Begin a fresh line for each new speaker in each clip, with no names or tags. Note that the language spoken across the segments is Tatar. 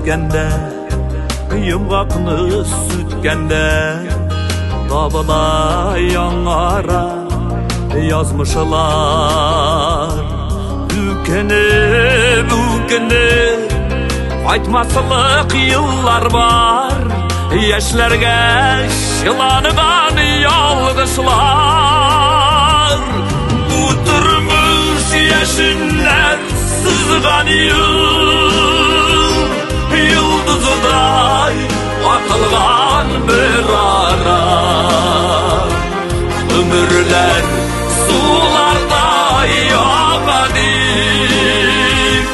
үткәндә, йомгакны сүткәндә, табыла яңара язмышлар. Үкенеп, үкенеп, кайтмаслык еллар бар, яшьләргә чыланган ялгышлар. Бу тормыш яшеннән сызган юл, йолдыздай атылган бер ара. Гомерләр сулардай ага дип,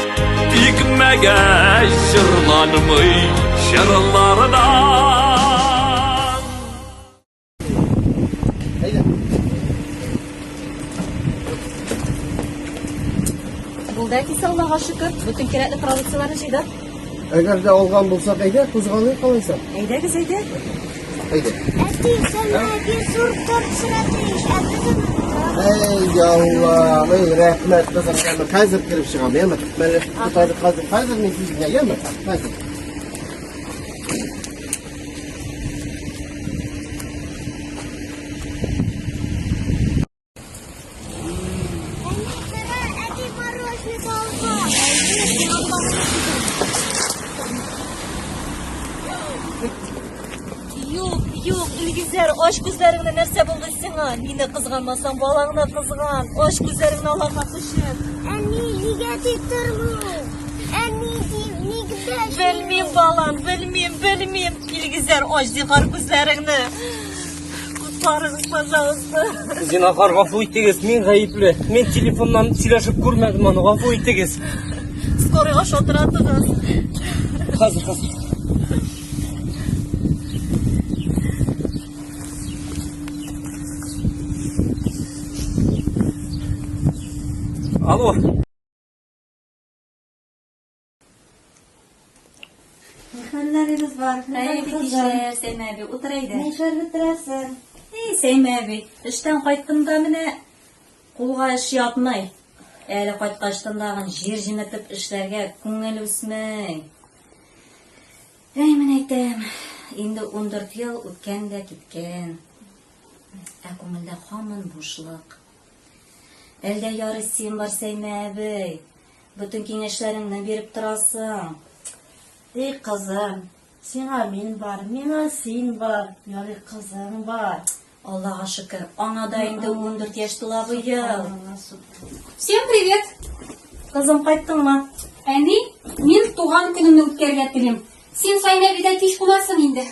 тикмәгә җырланмый җырлардан.
Әйдә.
Булды әтисе, Аллага шөкер. Бөтен кирәкле продукцияләрне җыйдык.
Әгәр дә алган булсак, әйдә, кузгалыйк алайса.
Әйдәгез, әйдә.
Әйдә.
Әти, син әби зур торт сорады ич, ә без оныттык.
Әй, Аллам, эй, рәхмәт, кызым, яме, хәзер кереп чыгам, яме. Менә хәзер, хәзер, хәзер мин тиз генә, яме, хәзер.
Юк, юк, Илгизәр, ач күзләреңне нәрсә булды сиңа? Мине кызганмасаң, балаңны кызган. Ач күзләреңне аларга төшер.
Әни, нигә дип тормый? Әни, ник дәшми?
Белмим, балам, белмим, белмим. Илгизәр, ач зинһар күзләреңне. Коткарыгыз, пожалуйста.
Зинһар, гафу итегез, мин гаепле. Мин телефоннан сөйләшеп күрмәдем аны, гафу итегез.
Скорыйга шалтыратыгыз.
Хәзер, хәзер. Алло.
Хәлләрегез бар. Хәерле кичләр, Сәймә әби. Утыр әйдә.
Нишләп бетерәсең?
Эй, Сәймә әби, эштән кайттым да менә кулга эш ятмый. Әле кайткачтан тагын җир җеметеп эшләргә күңел үсми. Әй, менә әйтәм, инде 14 ел үткән дә киткән. Ә күңелдә һаман бушлык. Әлдә ярый син бар, Сәймә әби. Бөтен киңәшләреңне биреп торасың.
Эй, кызым, сиңа мин бар, миңа син бар, ярый кызың бар.
Аллага шөкер, аңа да инде 14 яшь тула быел.
Всем привет!
Кызым, кайттыңмы?
Әни, мин туган көнемне үткәрергә телим. Син Саймә әбидә кич кунарсың инде.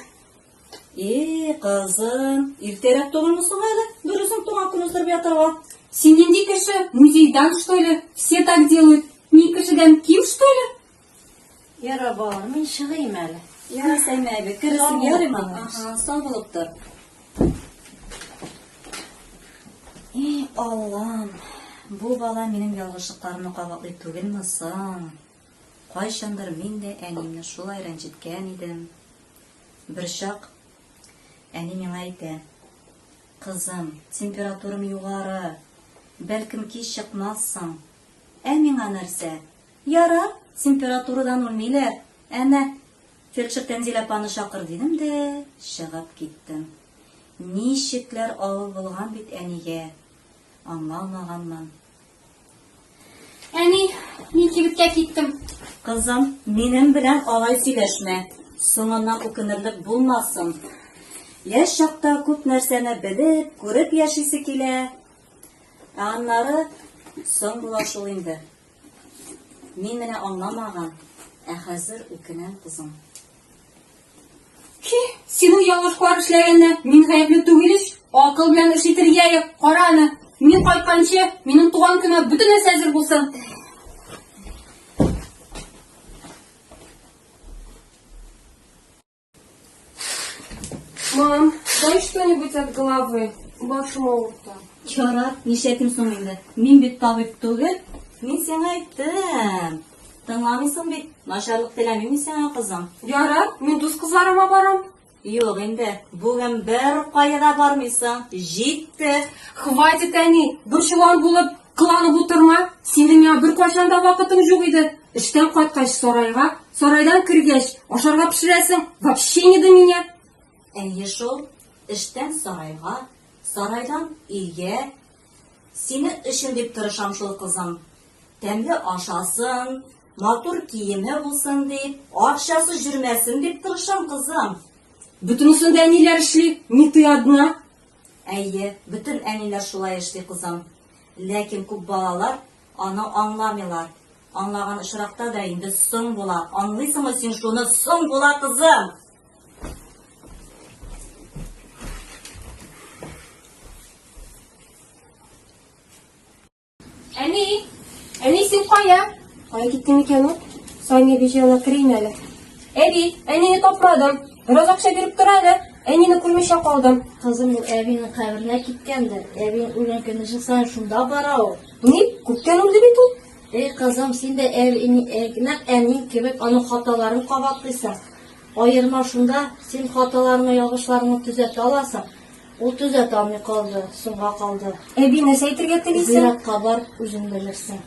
И, кызым, иртәрәк түгелме соң әле? Берүзең туган көн уздырып ятырга.
Син нинди кеше? Музейдан, что ли? Все так делают. Мин кешедән ким, что ли?
Яра, балам, мин чыгыйм әле.
Ярый, Сәймә әби, керерсең, ярыймы? Ага, сау булып тор. И, Аллам, бу бала минем ялгышлыкларымны кабатлый түгелме соң? Кайчандыр мин дә әниемне шулай рәнҗеткән идем. Берчак әни миңа әйтә, Кызым, температурам югары, бәлкем кич чыкмассың. Ә миңа нәрсә? Ярар, температурадан үлмиләр. Әнә, фельдшер Тәнзилә апаны чакыр, дидем дә, чыгып киттем. Ничекләр авыр булган бит әнигә, аңламаганмын.
Әни, мин кибеткә киттем.
Кызым, минем белән алай сөйләшмә. Соңыннан үкенерлек булмасын. Яшь чакта күп нәрсәне белеп, күреп яшисе килә. Ә аннары соң була шул инде. Мин менә аңламаган, ә хәзер үкенәм, кызым.
Хи, синең ялгышлар эшләгәндә мин гаепле түгел ич. Акыл белән эш итергә юк. Кара аны. Мин кайтканчы, минем туган көнемә бөтен нәрсә әзер булсын. Мам, дай что-нибудь от головы. Башым авырта.
Ярар, нишләтим соң инде? Мин бит табиб түгел. Мин сиңа әйттем. Тыңламыйсың бит. Начарлык теләмим мин сиңа, кызым.
Ярар, мин дус кызларыма барам.
Юк инде, бүген бер кая да бармыйсың. Җитте.
Хватит, әни, борчылган булып, кыланып утырма. Синең миңа беркайчан да вакытың юк иде. Эштән кайткач сарайга, Сарайдан кергәч, ашарга пешерәсең, вообще не до меня.
Әйе шул, эштән сарайга, сарайдан өйгә. Синең өчен дип тырышам шул, кызым. Тәмле ашасын, матур киеме булсын дип, акчасыз йөрмәсен дип тырышам, кызым.
Бөтенесен дә әниләр эшли, не ты одна.
Әйе, бөтен әниләр шулай эшли, кызым. Ләкин күп балалар аны аңламыйлар. Аңлаган очракта да инде соң була. Аңлыйсыңмы син шуны? Соң була, кызым!
Әни! Әни, син кая? Кая киттең икән ул? Сания әби янына керим әле. Әби, әнине тапмадым. Бераз акча биреп тор әле. Әнине күрмичә калдым.
Кызым, ул әбинең каберенә киткәндер. Әбиң үлгән көнне чыксаң, шунда бара ул.
Ни? Күптән үлде бит ул.
Эй, кызым, син дә әби, нәкъ әниң кебек аның хаталарын кабатлыйсың. Аерма шунда, син хаталарыңны, ялгышларыңны төзәтә аласың. Ул төзәтә алмый калды, соңга калды.
Әби, нәрсә әйтергә телисең?
Зиратка бар, үзең белерсең.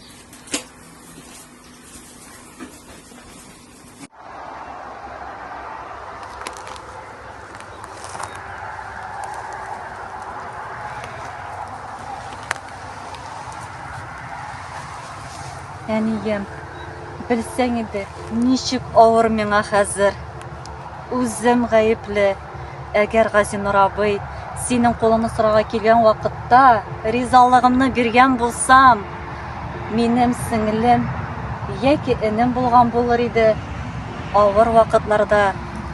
Әнием, белсәң иде, ничек авыр миңа хәзер. Үзем гаепле. Әгәр Газинур абый синең кулыңны сорарга килгән вакытта ризалыгымны биргән булсам, минем сеңлем яки энем булган булыр иде. Авыр вакытларда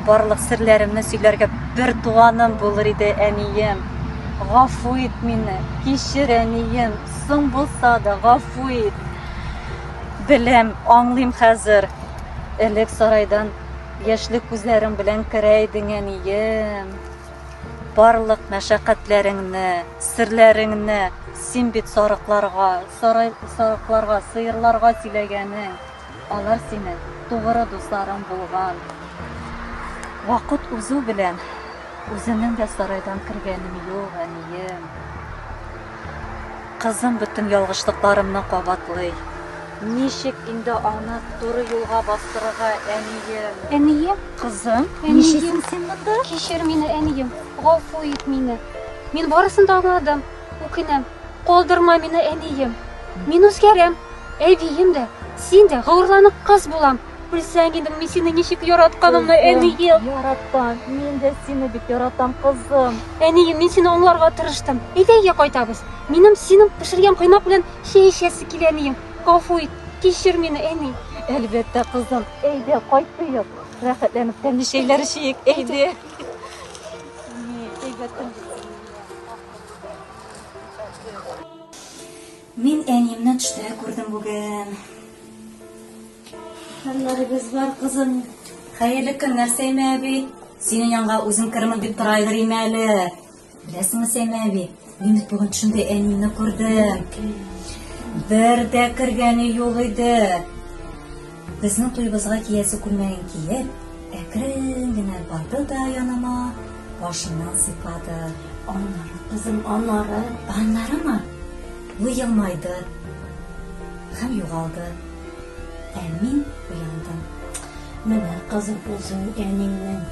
барлык серләремне сөйләргә бер туганым булыр иде, әнием. Гафу ит мине, кичер, әнием, соң булса да гафу ит. Беләм, аңлыйм хәзер. Элек сарайдан Яшьле күзләрең белән керә идең, әнием. Барлык мәшәкатьләреңне, серләреңне син бит сарыкларга, сарай, сарыкларга, сыерларга сөйләгәнең. Алар синең тугры дусларың булган. Вакыт узу белән үземнең дә сарайдан кергәнем юк, әнием. Кызым бөтен ялгышлыкларымны кабатлый. Ничек инде аны туры юлга бастырырга, әнием?
Әнием?
Кызым,
Әнием.
нишлисең син монда?
Кичер мине, әнием. Гафу ит мине. Мин барысын да аңладым. Үкенәм. Калдырма мине, әнием. Мин үзгәрәм. Әбием дә, син дә горурланып кыз булам. Белсәң инде мин сине ничек яратканымны, әнием.
Яратам. Мин дә сине бик яратам, кызым.
Әнием, мин сине аңларга тырыштым. Әйдә өйгә кайтабыз. Минем синең пешергән коймак белән чәй эчәсе килә, әнием. Гафу ит, кичер мине, әни.
Әлбәттә, кызым. Әйдә, кайтыйк. Рәхәтләнеп тәмле чәйләр эчик. Әйдә. Ни, әйбәт көн Мин әниемне төштә күрдем бүген.
Хәлләрегез бар, кызым.
Хәерле көннәр, Сәймә әби. Синең янга үзем кермен дип тора идем әле. Беләсеңме, Сәймә әби, мин бит бүген төшемдә әниемне күрдем. Бер дә кергәне юк иде. Безнең туебызга киясе күлмәген киеп, әкрен генә барды да яныма, башымнан сыйпады.
Аннары, кызым, аннары.
Аннарымы? Ул елмайды һәм югалды. Ә мин уяндым.
Менә, кызым, ул синең әниңнең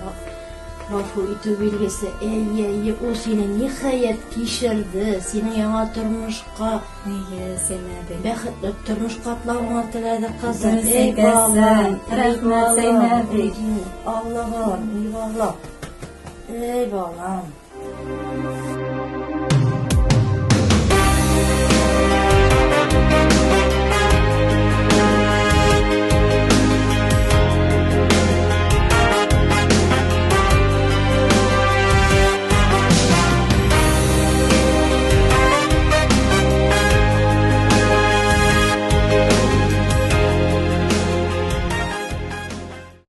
гафу итү билгесе. Әйе, әйе, ул сине ниһаять кичерде, синең яңа тормышка,
Әйе, Сәймә әби.
бәхетле тормышка атлавыңны теләде, кызым.
Дөрес
Эй,
әйтәсең.
балам, эй,
Рәхмәт,
балам,
Сәймә әби.
Аллам, эй, балам. Эй, балам.